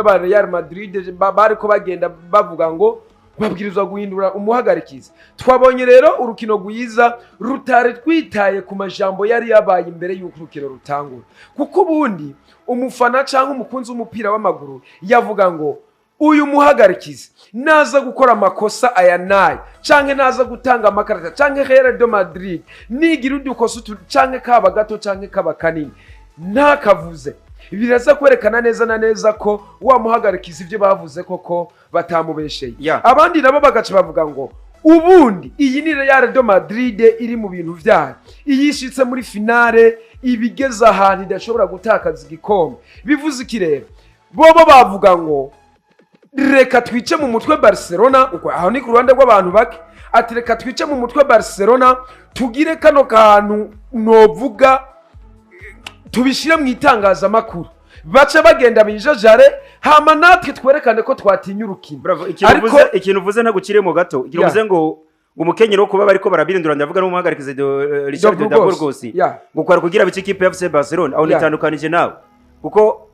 ba Real Madrid bariko bagenda bavuga ngo babwirizwa guhindura umuhagarikizi. Twabonye rero urukino rwiza rutari twitaye ku majambo yari yabaye imbere y'uko urukino rutangura, kuko ubundi umufana cyangwa umukunzi w'umupira w'amaguru yavuga ngo uyu muhagarikizi naza gukora amakosa aya n'aya, canke naza gutanga amakarata, canke Real de Madrid nigira udukosa utu canke kaba gato canke kaba kanini ntakavuze, biraza kwerekana neza na neza ko wa muhagarikizi ibyo bavuze koko batamubesheye. Abandi nabo bagaca bavuga ngo ubundi iyi ni Real de Madrid iri mu bintu vyayo, iyo ishitse muri finale ibigeze ahantu idashobora gutakaza igikombe. Bivuze iki rero? Bobo bavuga ngo reka twice mu mutwe Barcelona. Uko aho ni ku ruhande rw'abantu bake, ati reka twice mu mutwe Barcelona, tugire kano kantu novuga tubishyire mu itangazamakuru, bace bagenda bijajare, hama natwe twerekane ko twatinya urukino. Bravo, ikintu Ariko uvuze, ikintu uvuze ntabwo ukirimo gato, ikintu uvuze ngo umukenyero wo kuba bariko barabirindura, ndavuga n'umuhagarikizi de Richard de de Burgos. Burgos, ngo kwari kugira bice ikipe ya FC Barcelona, aho nitandukanije nawe, kuko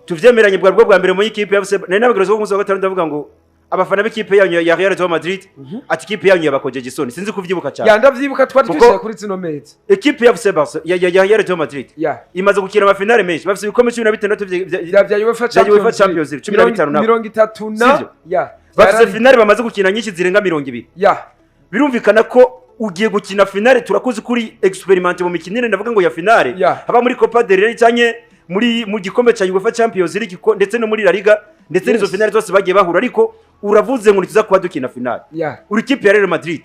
tuvyemeranye bwa bwo bwa mbere mu ikipe ya FC. Nari nababwira ko ku munsi wa gatanu ndavuga ngo abafana b'ikipe yanyu ya Real de Madrid, ati ikipe yanyu yabakojeje isoni. Sinzi kuvyibuka cyane. Ya, ndavyibuka, twari Kuko twicaye kuri zino meza. Ikipe ya FC Barcelona ya Real de Madrid imaze gukina amafinale menshi, bafise ibikombe 16 vya UEFA vya UEFA Champions Champions League, 15 nabo. 30 na Sivyo? Ya. Bafise finale bamaze gukina nyinshi zirenga 20. Birumvikana ko ugiye gukina finale, turakuzi kuri expérimenté mu mikinire, ndavuga ngo ya finale, haba muri Copa del Rey canke mu gikombe cya UEFA Champions League ndetse no muri La Liga, ndetse n'izo finale zose bagiye bahura. Ariko uravuze ngo ntituza kuba dukina finale, uri ikipe ya Real Madrid,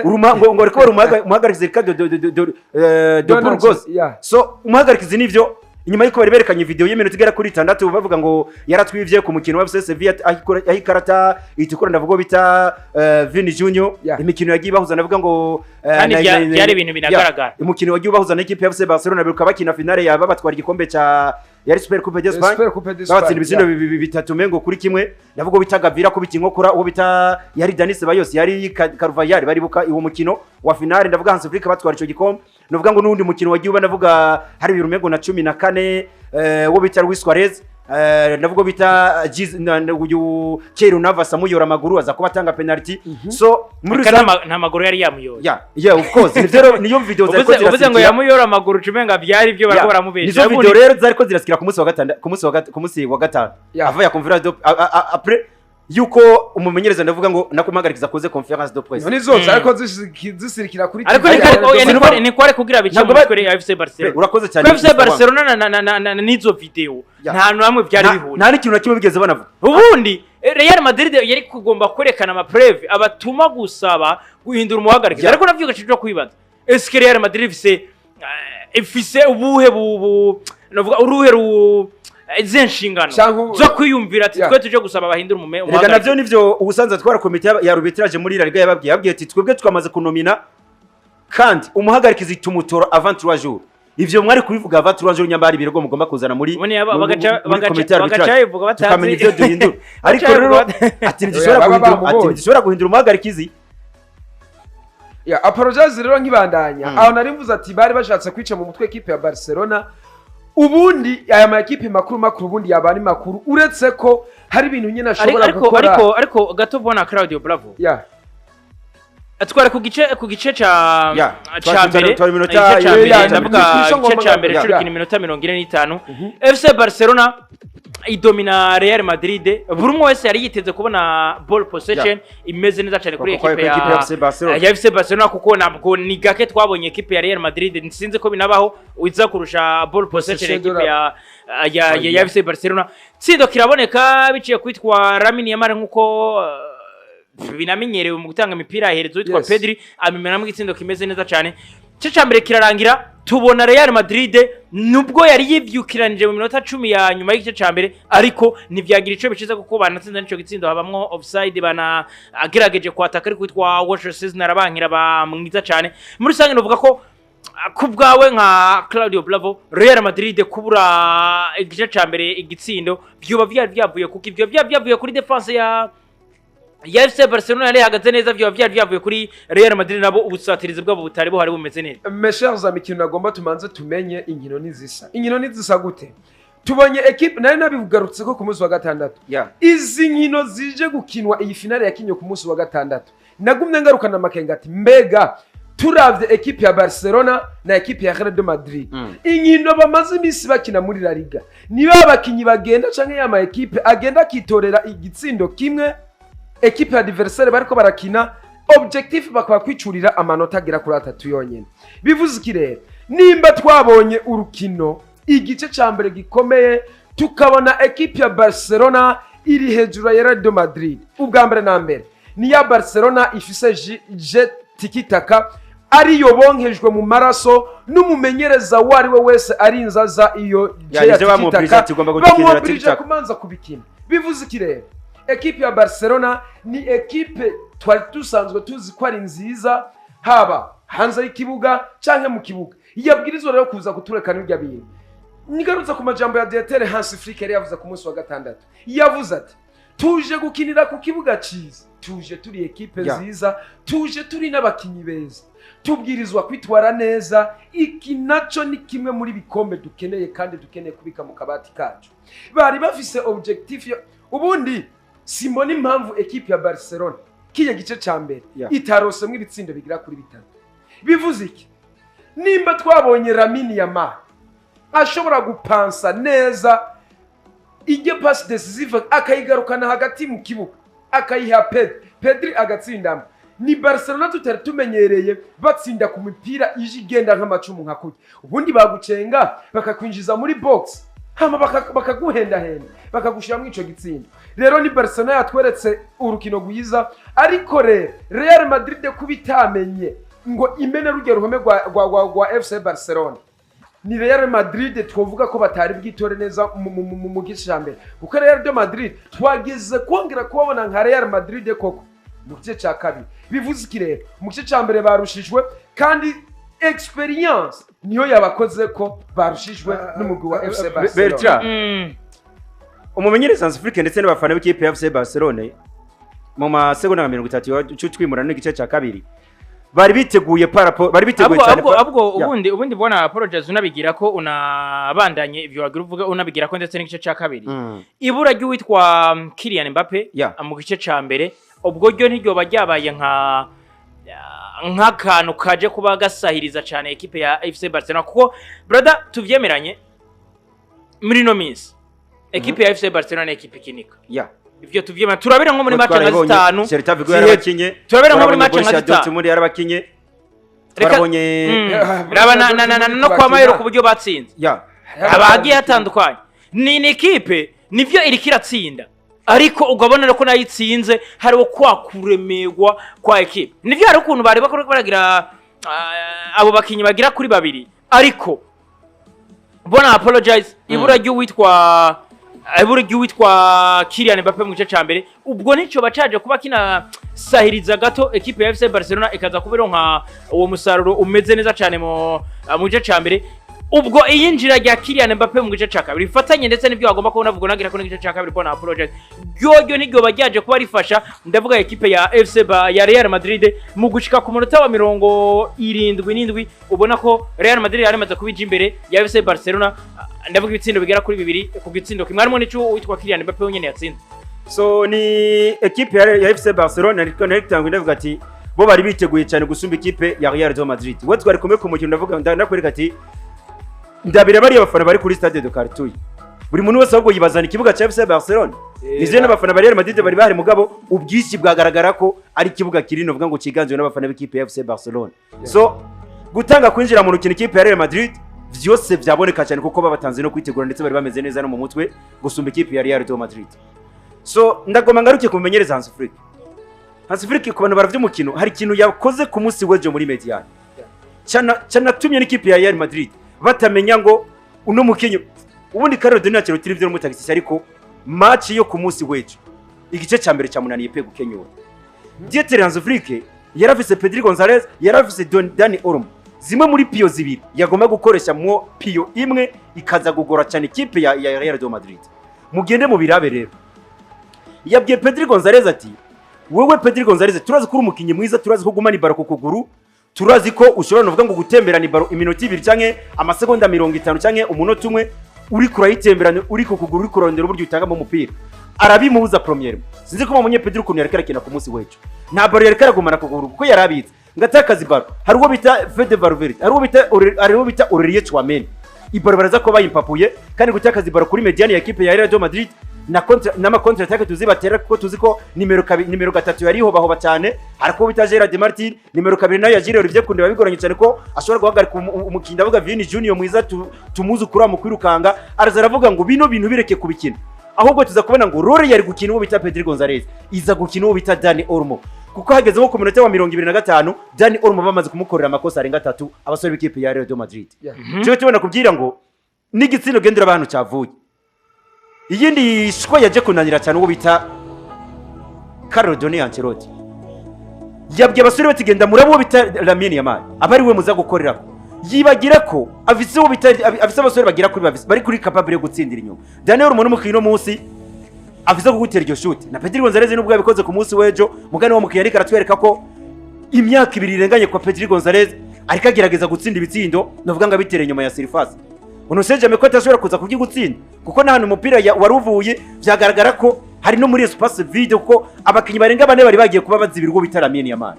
uruma ngo ariko bari umuhagarikizi Ricardo de Burgos. So umuhagarikizi nivyo, inyuma y'uko bari berekanye video y'iminota igera kuri 6 bavuga ngo yaratwivye ku mukino wa FC Sevilla, aho ikarata itukura, ndavuga bita Vini Junior. Imikino yagiye bahuza, ndavuga ngo Kandi byari ibintu binagaragara. Umukino wagiye ubahuza n'ikipe ya FC Barcelona, biruka bakina finale yaba batwara igikombe ca yari Super Coupe d'Espagne, Super Coupe d'Espagne, babatsinda ibitsindo 3-1. Ndavuga uwo bita Gavira kubita inkokora uwo bita yari Dani Ceballos, yari Carvajal, baribuka uwo mukino wa finale. Ndavuga Hansi Flick batwara ico gikombe. Ndavuga ngo n'undi mukino wagiye uba, ndavuga hari ibiro umengo na 14, uwo bita Luis Suarez, ndavuga bita uyu Keylor Navas amuyora amaguru, aza kuba atanga penalty. So muri Eka rusange nta maguru yari yamuyoye. Yeah, of course, nivyo rero, niyo video zariko Uvuze ngo zirasikira. yamuyora amaguru, ucumenga byari byo bariko baramubesha. Nizo video rero zariko zirasikira ku munsi wa gatanu, ku munsi wa gatanu ava ya conférence de après yuko umumenyereza, ndavuga ngo nakumuhagarikiza akoze conférence de presse. None zose ariko zisirikira kuri Ariko TV. oya, ni kwari kugira bice Ntabwo mu mutwe ya FC Barcelona. Urakoze cyane, Kuri FC Mr. Wang. Barcelona na n'izo video nta hantu hamwe byari bihuriye. Nta n'ikintu na kimwe bigeze banavuga. Ubundi Real Madrid yari kugomba kwerekana amapreuves abatuma gusaba guhindura umuhagarikizi. Ariko navyo gacije kwibaza, eske Real Madrid ifise ubuhe bu novuga uruhe ru izihe nshingano zo kwiyumvira ati twe tuje gusaba bahindura Rega umuhagarikizi? navyo nivyo ubusanzwe atwara komite ya arbitrage muri La Liga yababwiye ati twebwe twamaze kunomina kandi umuhagarikizi tumutora avant 3 jours. Ivyo mwari kubivuga avant 3 jours, nyambari ibirego mugomba kuzana muri Ubundi muri komite ya bagaca arbitrage, bivuga batazi. tukamenya ivyo duhindura. Ariko Bagaca rero bivuga ati ntidushobora Oya, baba guhindura, ati bamubonye. ntidushobora guhindura umuhagarikizi. Ya, apologize rero, nkibandanya aho nari mvuze ati bari bashatse kwica mu mutwe ekipe ya Barcelona. Ubundi aya ma ekipe makuru makuru ubundi yaba ari makuru, uretse ko hari ibintu nyine ashobora gukora. Ariko gato, bona Claudio Bravo atwara ku gice ca ca mbere, Twari iminota igice ca mbere, ndavuga igice ca mbere c'urukino, iminota 45, FC Barcelona idomina Real Madrid. Buri umwe wese yari yiteze kubona ball possession imeze neza cyane kuri Kuko ekipe ekipe ya FC Barcelona. Ya FC Barcelona, kuko ntabwo ni gake twabonye ekipe ya Real Madrid, sinzi ko binabaho, iza kurusha ball possession Possession ekipe ya FC Barcelona. Tsindo kiraboneka biciye kwitwa Lamine Yamal, nkuko binamenyerewe mu gutanga imipira, ahereza uwitwa Pedri, amimenamo igitsindo kimeze neza cyane. Igice cya mbere kirarangira tubona Real Madrid nubwo yari yivyukiranije mu minota 10 ya nyuma y'igice cya mbere, ariko ntibyagira ico bikiza kuko banatsinze n'ico gitsindo habamwo offside, bana agerageje kwataka ariko witwa Walter Szczesny arabankira ba mwiza cyane. Muri rusange novuga ko ku bwawe nka Claudio Bravo, Real Madrid kubura igice cya mbere igitsindo byuba byari byavuye kuko ibyo byari byavuye kuri défense ya FC Barcelona yari ihagaze neza, byaba byari byavuye kuri Real Madrid nabo ubusatirizi bwabo butari buhari bumeze neza? Mes chers amis, ikintu nagomba tumanze tumenye, inkino ntizisa. Inkino ntizisa gute? Tubonye ekipe, nari nabigarutse ko ku munsi wa gatandatu, izi nkino zije gukinwa, iyi finale yakinwe ku munsi wa gatandatu, nagumye ngarukana amakenga ati: mbega turavye ekipe ya Barcelona na ekipe ya Real de Madrid, inkino bamaze iminsi bakina muri La Liga, niba abakinyi bagenda canke ya ma ekipe agenda akitorera igitsindo kimwe ekipe ya adversaire bariko barakina, objectif bakaba kwicurira amanota agera kuri 3 yonyene. Bivuze iki rero? Nimba twabonye urukino igice ca mbere gikomeye, tukabona ekipe ya Barcelona iri hejuru ya Real de Madrid, ubwa mbere na mbere ni ya Barcelona ifise jeu tiki-taka, ariyo bonkejwe mu maraso n'umumenyereza uwo ari we wese arinze aza iyo Ya, jeu ya nivyo bamwobrije tiki-taka, ati ugomba gukinira bamwobrije tiki-taka. kumanza kubikina. Bivuze iki rero? Ekipe ya Barcelona ni ekipe twari dusanzwe tuzi ko ari nziza, haba hanze y'ikibuga canke mu kibuga. Yabwirizwa rero kuza kuturekana ibyo bintu. Nigarutse ku majambo ya Dieter Hans Flick yari yavuze ku munsi wa gatandatu, yavuze ati: tuje gukinira ku kibuga cyiza, tuje turi ekipe nziza, tuje turi n'abakinyi beza, tubwirizwa kwitwara neza. Iki naco ni kimwe muri bikombe dukeneye kandi dukeneye kubika mu kabati kacu. Bari bafise objectif ubundi simbona impamvu ekipe ya Barcelona kiya gice ca mbere itarosemwo ibitsindo bigira kuri bitatu. Bivuze iki? Nimba twabonye Lamine Yamal ashobora gupansa neza ijye passe décisive, akayigarukana hagati mu kibuga, akayiha Pedri, Pedri agatsindamo, ni Barcelona tutari tumenyereye batsinda ku mipira ije igenda nk'amacumu nka kurya. Ubundi bagucenga bakakwinjiza muri box, hama bakaguhendahenda, bakagushyiramo ico gitsindo. Rero ni Barcelona yatweretse urukino rwiza, ariko rero Real Madrid kuba itamenye ngo imene rujya ruhome rwa FC Barcelona, ni Real Madrid twovuga ko batari bwitore neza mu gice cya mbere, kuko Real de Madrid twageze kongera kubabona nka Real Madrid koko mu gice cya kabiri. Bivuze iki rero? Mu gice cya mbere barushijwe, kandi experience niyo yabakoze ko barushijwe n'umugwi wa FC Barcelona. Bertrand, umumenyereza Hans Flick ndetse n'abafana b'ikipe ya FC Barcelone, mu masegonda nka 30 twimura n'igice cya kabiri, bari biteguye parapo, bari biteguye cyane. Abwo abwo ubundi bwana apologize, unabigira ko unabandanye ivyo wagira uvuga, unabigira ko ndetse n'igice ca kabiri, ibura ry'uwitwa Kylian Mbappe mu gice ca mbere, ubwo ryo ntiryoba ryabaye nk'akantu kaje kuba gasahiriza cyane ekipe ya FC Barcelona? Kuko brother, tuvyemeranye, muri no minsi ekipe ya FC Barcelona ni ekipe ikinika. Ivyo tuvyemera, turabira nko muri match nka 5 Celta Vigo yarabakinye. Turabira nko muri match nka Borussia 5. Dortmund yarabakinye. Twarabonye. Raba na no kwa Mayero ku buryo batsinze. Abagiye hatandukanye, ni ekipe nivyo iriko iratsinda, ariko ugabona ko nayo itsinze hariho kwa kuremerwa kwa ekipe. Nivyo hari ukuntu bari bakora baragira abo bakinyi bagira kuri babiri, ariko bona apologize, ibura ry'uwitwa Kylian Mbappe mu gice ca mbere, ubwo nico bacaje kuba kina sahiriza gato ekipe ya FC Barcelona, ikaza kubironka uwo musaruro umeze neza cyane mu gice ca mbere. Ubwo iyinjira rya Kylian Mbappe mu gice ca kabiri rifatanye ndetse n'ibyo bagomba kubona vuga nagira ko n'igice ca kabiri, bona apologize, ryoryo niryo bajyaje kuba rifasha, ndavuga ekipe ya FC ya Real Madrid mu gushika ku munota wa 77, ubona ko Real Madrid yari imaze kubija imbere ya FC Barcelona, ndavuga ibitsindo bigera kuri 2 ku gitsindo kimwe, harimo n'ico uwitwa Kylian Mbappe wenyene yatsinze. So ni ekipe ya FC Barcelona, ariko nari tangwe ndavuga ati bo bari biteguye cyane gusumba ikipe ya Real de Madrid. We twari kumwe ku mukino, ndavuga ndakwereka ati ndabira bariya bafana bari kuri Stade de Cartouche, buri muntu wese ahubwo yibazana ikibuga cya FC Barcelona. Nizeye n'abafana ba Real Madrid bari bahari, mugabo ubwinshi bwagaragara ko ari ikibuga kiri novuga ngo cyiganzwe n'abafana b'ikipe ya FC Barcelona. So gutanga kwinjira mu rukino ikipe ya Real Madrid vyose vyaboneka cyane, kuko babatanze no kwitegura, ndetse bari bameze neza no mu mutwe gusumba ikipe ya Real de Madrid. So ndagomba ngaruke kumenyereza Hans Flick. Hans Flick, ku bantu baravye umukino, hari ikintu yakoze ku munsi w'ejo muri médiane cyanatumye n'ikipe ya Real Madrid batamenya ngo uno mukinyi ubundi Carlo Doni Ancelotti nivyo n'umutagisi, ariko match yo ku munsi w'ejo igice cya mbere cyamunaniye pe gukenyura. Dieter Hans Flick yarafise Pedri Gonzalez, yarafise Dani Olmo, zimwe muri pions zibiri yagomba gukoresha mwo pion imwe ikaza gugora cyane ikipe ya Real de Madrid. Mugende mu birabe rero, yabwiye Pedri Gonzalez ati: wewe Pedri Gonzalez, turazi ko uri umukinnyi mwiza, turazi ko ugumana ibaro ku kuguru, turazi ko ushobora nuvuga ngo gutemberana ibaro iminota 2 canke amasegonda 50 canke umunota umwe. Uri kurayitemberana, uri ku kuguru, uri kurondera uburyo utangamo umupira, arabimubuza. Premièrement, sinzi ko mumenye Pedri ukuntu yariko arakina ku munsi w'ejo. Nta ballon yariko aragumana ku kuguru, kuko yarabitse ngo atakaze ballon. Hari uwo bita Fede Valverde, hari uwo bita Aurelien Tchouameni, i ballon baraza kuba bayimpapuye. Kandi gutakaza i ballon kuri médiane ya équipe ya Real Madrid na contre n'ama contre attaque tuzi batera, kuko tuzi ko nimero kabiri, nimero gatatu yariho bahoba cyane. Hari ko bita Gerard Martin, nimero kabiri nayo ya Jules Olivier Koundé, bigoranye cyane ko ashobora guhagarika umukinnyi, ndavuga Vini Junior mwiza tumuzi kuri mu kwirukanga. Araza aravuga ngo bino bintu bireke kubikina, ahubwo tuza kubona ngo role yari gukina uwo bita Pedri Gonzalez iza gukina uwo bita Dani Olmo, kuko hageze nko ku minota wa 25 Dani Olmo bamaze kumukorera amakosa arenga atatu abasore b'ikipe ya Real Madrid. Cyo tubona kubwira ngo n'igitsina gendera abantu cyavuye. Iyindi shwa yaje kunanira cyane uwo bita Carlo Doni Ancelotti, yabwiye abasore bati: "Genda murabo uwo bita Lamine Yamal, aba ari we muza gukorera." Yibagira ko afise uwo bita, afise abasore bagira kuri babiri bari kuri capable yo gutsindira inyuma. Daniel Olmo n'umukinnyi no munsi afise kugutera iryo shuti, na Pedri Gonzalez nubwo yabikoze ku munsi w'ejo. Mugani wa mukinnyi ariko aratwereka ko imyaka 2 irenganye kwa Pedri Gonzalez ariko agerageza gutsinda ibitsindo, navuga ngo abitere inyuma ya surface. On sait jamais ko atashobora kuza kubyigutsinda, kuko n'ahantu umupira wari uvuye vyagaragara ko hari no muri espace vide, kuko abakinnyi barenga bane bari bagiye kuba bazibira uwo bita Lamine Yamal.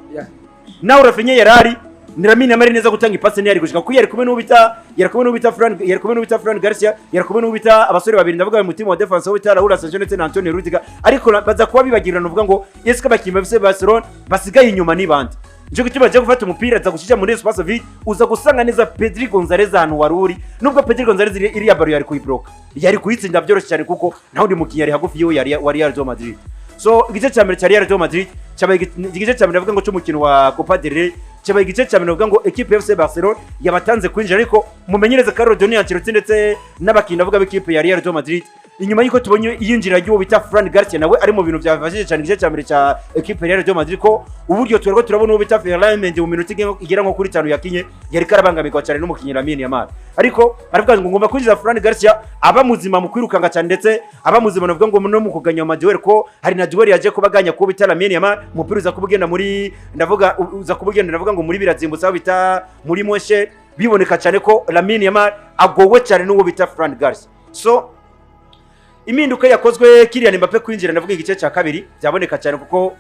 Nawe Raphinha yarari ni Lamine Yamal neza gutanga ipasi ntiyari gushika, kuko yari kumwe n'uwo bita Fran Garcia, yari kumwe n'uwo bita abasore babiri, ndavuga mu team wa défense, uwo bita Raul Asensio ndetse na Antonio Rudiger. Ariko baza kuba bibagirana, uvuga ngo ese ko abakinnyi bafise Barcelona basigaye inyuma ni bande? Nico gituma bagiye gufata umupira aza gushyira muri espace vide, uza gusanga neza Pedri Gonzalez ahantu wari uri. Nubwo Pedri Gonzalez iriya ballon yari kuyibloka, yari kuyitsinda byoroshye cyane, kuko nta wundi mukinnyi yari hagufi yiwe yari wa Real Madrid. So igice cya mbere cya Real Madrid cyabaye igice cya mbere navuga ngo cy'umukino wa Copa del Rey, cyabaye igice cya mbere navuga ngo équipe ya FC Barcelona yabatanze kwinjira. Ariko mumenyereze Carlo Doni Ancelotti ndetse n'abakinnyi navuga b'ikipe ya Real Madrid, inyuma y'uko tubonye iyinjira ry'uwo bita Fran Garcia, nawe ari mu bintu byafashije cyane igice cya mbere cya équipe ya Real Madrid, ko uburyo turiko turabona uwo bita Ferland Mendy mu minota igera nko kuri 5 yakinye yari karabangamirwa cyane n'umukinnyi Lamine Yamal. Ariko aravuga ngo ngomba kwinjiza Fran Garcia, aba muzima mu kwirukanga cyane, ndetse aba muzima navuga ngo no mu kuganya ama duel, ko hari na duel yaje kuba aganya kuba bita Lamine Yamal. Umupira uza kuba ugenda muri, ndavuga uza kuba ugenda, ndavuga ngo muri birazimbutse aho bita muri Moshe, biboneka cyane ko Lamine Yamal agowe cyane n'uwo bita Fran Garcia. So impinduka yakozwe, Kylian Mbappe kwinjira, ndavuga igice cya kabiri, byaboneka cyane kuko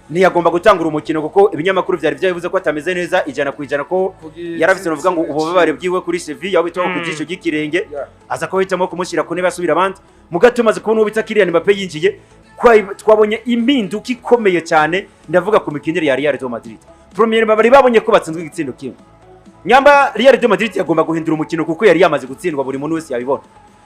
ntiyagomba gutangura umukino, kuko ibinyamakuru byari byabivuze ko atameze neza 100%, ko yarafise novuga ngo ububabare bwiwe kuri cheville, aho bita ku jisho ry'ikirenge. Aza ko hitamo kumushyira ku ntebe asubira abandi. Mu gato tumaze kubona uwo bita Kylian Mbappe yinjiye, twabonye impinduka ikomeye cyane, ndavuga ku mikinire ya Real de Madrid. Premièrement, bari babonye ko batsinzwe igitsindo kimwe. Nyamba Real de Madrid yagomba guhindura umukino, kuko yari yamaze gutsindwa, buri muntu wese yabibona.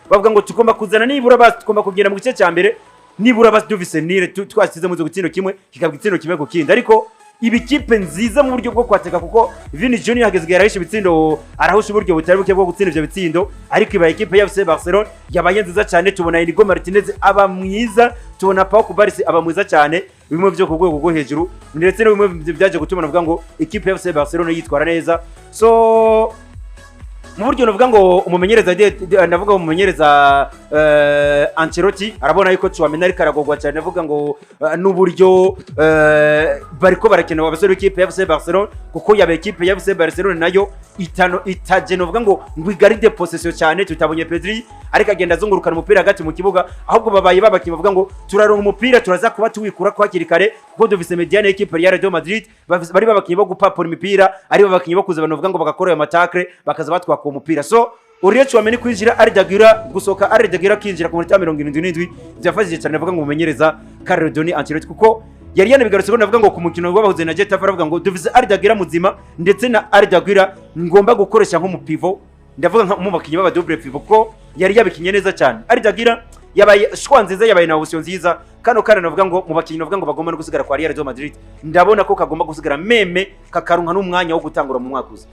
Bavuga ngo tugomba kuzana nibura basi, tugomba kugenda mu gice cya mbere nibura basi dufise nire twasize mu gitsindo kimwe, kikaba igitsindo kimwe ku kindi. Ariko ibikipe nziza mu buryo bwo kwateka, kuko Vini Junior hageze igihe arahisha ibitsindo, arahusha uburyo butari buke bwo gutsinda ivyo bitsindo. Ariko ibaye équipe ya FC Barcelona yabaye nziza cyane. Tubona Inigo Martinez aba mwiza, tubona Pau Cubarsí aba mwiza cyane, bimwe byo ku rwego rwo hejuru, ndetse no bimwe byaje gutuma navuga ngo équipe ya FC Barcelona yitwara neza. So mu buryo navuga ngo umumenyereza ndavuga umumenyereza Ancelotti arabona yuko Tchouameni ariko aragogwa cyane, ndavuga ngo n'uburyo bariko barakina abasore b'ikipe ya FC Barcelona, kuko yaba équipe ya FC Barcelona nayo itano itaje novuga ngo igaride possession cyane. Tutabonye Pedri ariko agenda azungurukana umupira hagati mu kibuga, ahubwo babaye babakinnyi bavuga ngo turaronka umupira, turaza kuba tuwikura ko hakiri kare, kuko dufise médiane équipe ya Real Madrid bari babakinnyi bo gupapura imipira, ari babakinnyi bo kuza banavuga ngo bagakora ayo ma tacle, bakaza batwaka uwo mupira. So Aurelien Tchouameni kwinjira, Arda Güler gusohoka, Arda Güler kwinjira ku minota 77, byafashije cyane, navuga ngo umumenyereza Carlo Doni Ancelotti, kuko yari yanabigarutse ko navuga ngo ku mukino w'abahuze na Getafe, aravuga ngo dufise Arda Güler muzima, ndetse na Arda Güler ngomba gukoresha nk'umu pivot, ndavuga nka mu bakinnyi b'aba double pivot, kuko yari yabikinye neza cyane. Arda Güler yabaye choix nziza, yabaye na option nziza. Kano kana navuga ngo mu bakinnyi navuga ngo bagomba no gusigara kwa Real Madrid, ndabona ko kagomba gusigara même kakaronka n'umwanya wo gutangura mu mwaka uza.